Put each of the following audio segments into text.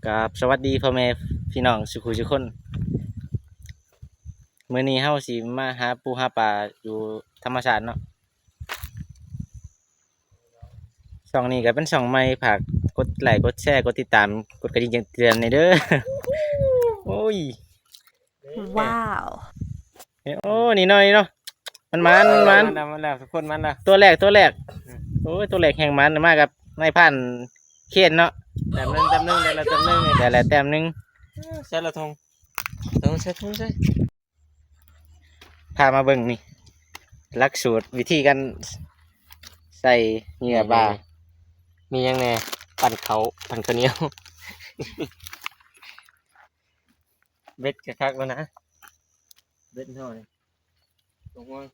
ກາບສະຫວັດດີພໍ່ແມ່ພີ່ນ້ອງສູ່ຜູ້ສູ່ຄົນ. ມື້ນີ້ເຮົາຊິມາຫາປູຫາປາຢູ່ທຳມະຊາດເນາະ. ຊ່ອງນີ້ກໍເປັນຊ່ອງໃໝ່ ຝາກກົດໄລ ກົດແຊ ກົດຕິດຕາມ ກົດກະດິ່ງແຈ້ງເຕືອນແດ່ເດີ. ໂອ້ຍ ວ້າວ ໂອ້ ນີ້ເນາະ ນີ້ເນາະ ມັນໝານ ມັນໝານ ມັນແລ້ວ ມັນແລ້ວ ທຸກຄົນ ມັນແລ້ວ ຕົວແລກ ຕົວແລກ. ອືມ ໂອ້ຍ ຕົວແລກແຮງໝານ ມາກັບນາຍພານເຄນເນາະ. ແຕ້ມໜຶ່ງ ແຕ້ມໜຶ່ງ ໄດ້ລະແຕ້ມໜຶ່ງ ໄດ້ລະແຕ້ມໜຶ່ງ. ເອີ ໃສ່ລະຖົງ ຖົງໃສ່ ຖົງໃສ່. ພາມາເບິ່ງນີ້ ຫຼັກສູດວິທີການໃສ່ເຫຍື່ອປາ. ມີຫຍັງແດ່? ປັ້ນເຂົ້າ ປັ້ນເຂົ້າໜຽວ. ເບັດກະຄັກແລ້ວນະ ເບັດເຮົານີ້ ບໍ່ຫ່ວງ.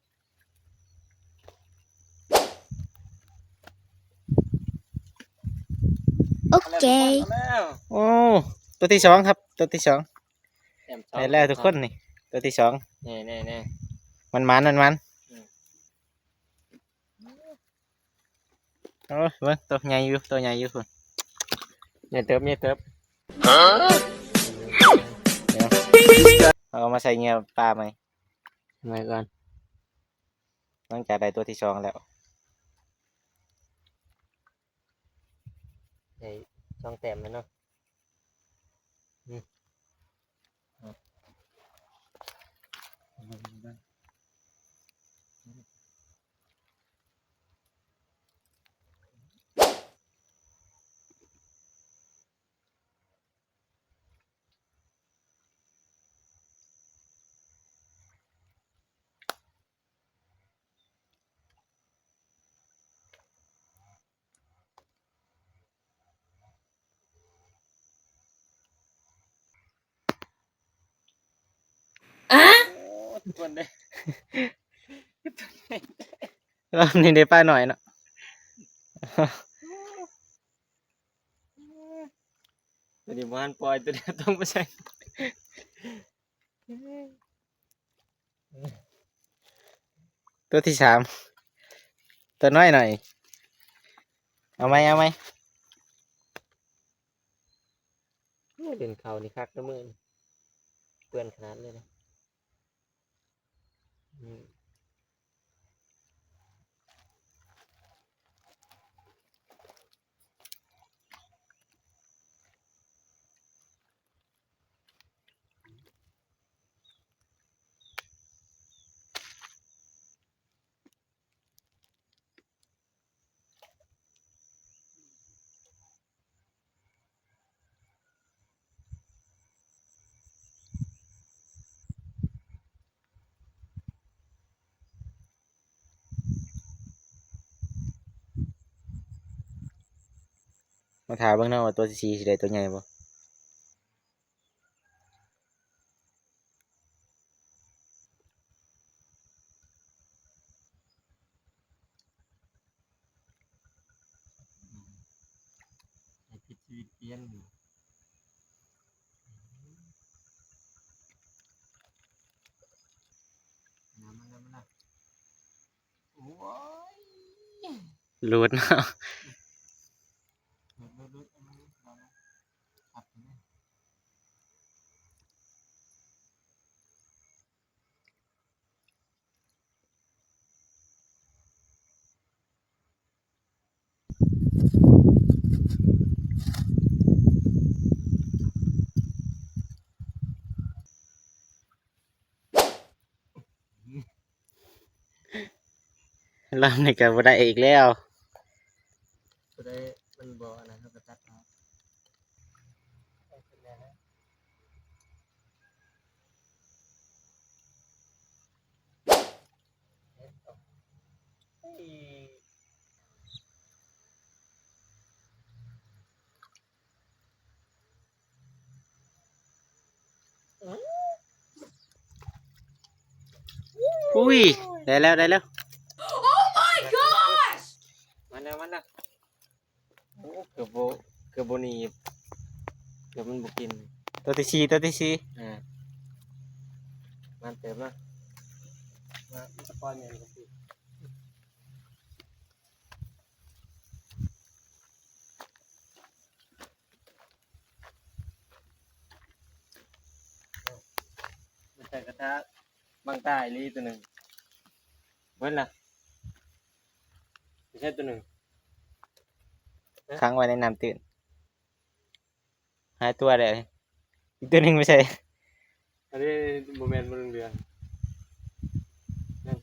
ໂອເຄ ໂອ້ ຕົວທີສອງຄັບ ຕົວທີສອງ ໄດ້ແລ້ວທຸກຄົນນີ້ ຕົວທີສອງ. ນີ້ໆໆ ມັນໝານ ມັນໝານ. ອືມ ໂອ້ ເບິ່ງ ໂຕໃຫຍ່ຢູ່ ໂຕໃຫຍ່ຢູ່ພຸ້ນ ໃຫຍ່ເຕີບ ໃຫຍ່ເຕີບ. ເອົາມາໃສ່ເຫຍື່ອປາໃໝ່ ໃໝ່ກ່ອນ ຫຼັງຈາກໄດ້ຕົວທີສອງແລ້ວ. ໄດ້ສອງແຕ້ມແລ້ວເນາະ. ອືມ ອາ ໂອ້ ທຸກຄົນເດ້ ລອບນີ້ໄດ້ປາໜ້ອຍເນາະ. ຕົວນີ້ບໍ່ທັນປ່ອຍ ຕົວນີ້ຕ້ອງໄປໃສ່. ຕົວທີສາມ ຕົວນ້ອຍໜ້ອຍ ເອົາໃໝ່ ເອົາໃໝ່. ໂອ້ ຫຼິ້ນເຂົ້ານີ້ຄັກເດີມື້ນີ້ ເປື້ອນຂະໜາດເລີຍນະ. ອືມ ມາຖ້າເບິ່ງເນາະວ່າຕົວທີສີ່ຊິໄດ້ຕົວໃຫຍ່ບໍ່. ໃຫ້ຄິດຊີວິດປ່ຽນ ມາ ມາ ມາ ມາ. ໂອ້ຍ ຫຼຸດເນາະ. ຫຼຸດ ຫຼຸດ ຫຼຸດ ເອົາມາ ເອົາມາ ຄັບ ເຫັນໄໝ? ລຳນີ້ກໍບໍ່ໄດ້ອີກແລ້ວ. ຕົວໃດມັນບໍ່ອັນນັ້ນ ເຮົາກໍຕັດເອົາ. ອຸ້ຍ ໄດ້ແລ້ວ ໄດ້ແລ້ວ. Oh my gosh! ມາແລ້ວ ມາແລ້ວ. ໂອ້ ເກືອບບໍ່ ເກືອບບໍ່ໜີບ ເກືອບມັນບໍ່ກິນ. ຕົວທີສີ່ ຕົວທີສີ່. ເອີ ມັນເຕີມມາ ມາ ມັນສະປອຍແມ່ນບໍ່ກິນ. ກະທະບັງຕາອີ່ຫຼີໂຕໜຶ່ງ. ເບິດລະ. ໄປໃສໂຕໜຶ່ງ? ຂັງໄວ້ໃນນ້ຳຕື້ນ. ຫາຍຕົວແລ້ວ. ອີກໂຕໜຶ່ງໄປໃສ? ອັນນີ້ບໍ່ແມ່ນ ບໍ່ເຫຼືອງໆ ນັ້ນ.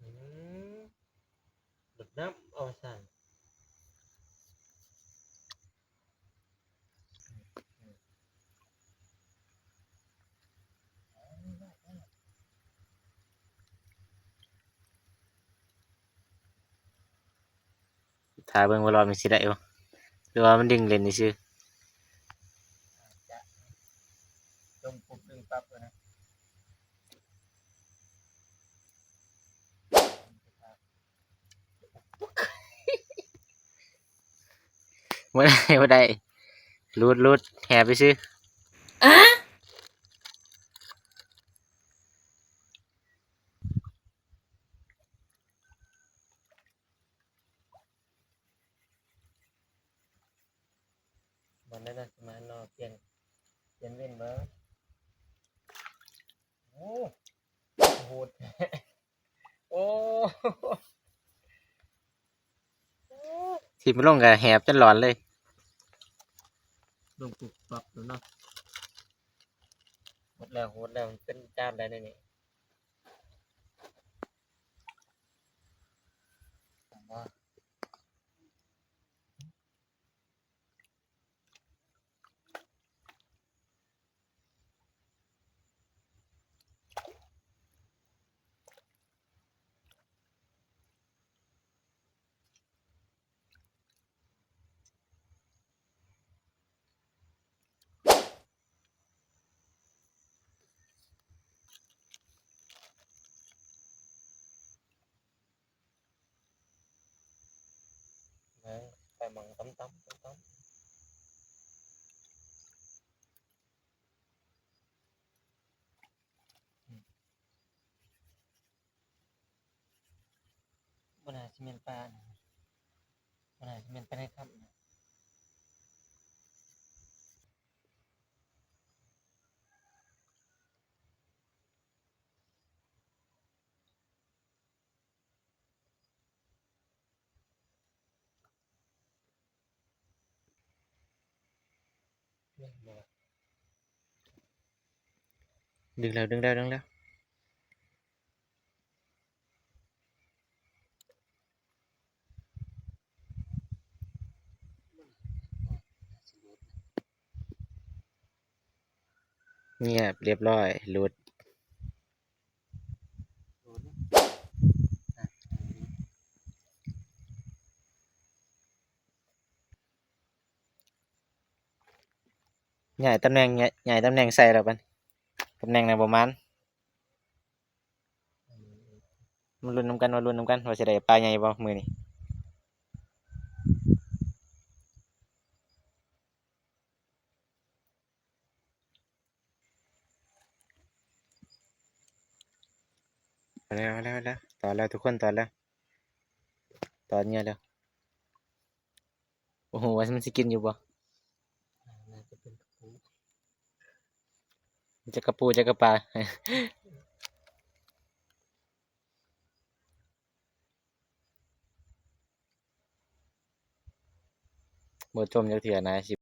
ອືມ ລົດນ້ຳເອົາໃສ່. ຖ້າເບິ່ງວ່າລອບນີ້ຊິໄດ້ບໍ່ ຫຼືວ່າມັນດຶງຫຼິ້ນຊື່ໆ. ອາດຈະຈົ່ມປຸບດຶງປັບນະ. ບໍ່ໄດ້ ບໍ່ໄດ້ ຫຼຸດ ຫຼຸດ ແຫບຊື່. ອາ ບາດນັ້ນນະ ມາເນາະ ປ່ຽນ ປ່ຽນເວັ້ນເບິ່ງ. ໂອ້ ໂຫດແທ້. ໂອ້ ຖິ້ມລົງກະແຫບຈົນຫຼອນເລີຍ. ລົງປຸບປັບໂລດເນາະ. ໂຫດແລ້ວ ໂຫດແລ້ວ ມັນເປັນຈານໄດ້ແນວນີ້. ເບິ່ງ ໄປໝ່ອງຕ່ຳໆ ຕ່ຳໆ. ບໍ່ໜ້າຊິແມ່ນປານະ ບໍ່ໜ້າຊິແມ່ນປາໃນຖ້ຳນະ. ດຶງແລ້ວ ດຶງແລ້ວ ດຶງແລ້ວ. ງຽບ ລຽບຮ້ອຍ ຫຼຸດ. ຍ້າຍຕຳແໜ່ງ ຍ້າຍ ຍ້າຍຕຳແໜ່ງໃສ່ແລ້ວບັດ ຕຳແໜ່ງນັ້ນບໍ່ໝານ. ມາລຸ້ນນຳກັນ ມາລຸ້ນນຳກັນວ່າຊິໄດ້ປາໃຫຍ່ບໍ່ມື້ນີ້. ເອົາແລ້ວ ເອົາແລ້ວ ເອົາແລ້ວ ຕອດແລ້ວ ທຸກຄົນຕອດແລ້ວ ຕອດເຫຍື່ອແລ້ວ. ບໍ່ຮູ້ວ່າມັນຊິກິນຢູ່ບໍ່ ໜ້າຈະເປັນກະປູ ຈັກກະປູ ຈັກກະປາ. ບໍ່ຈົມຈັກເທື່ອນະ ຊິ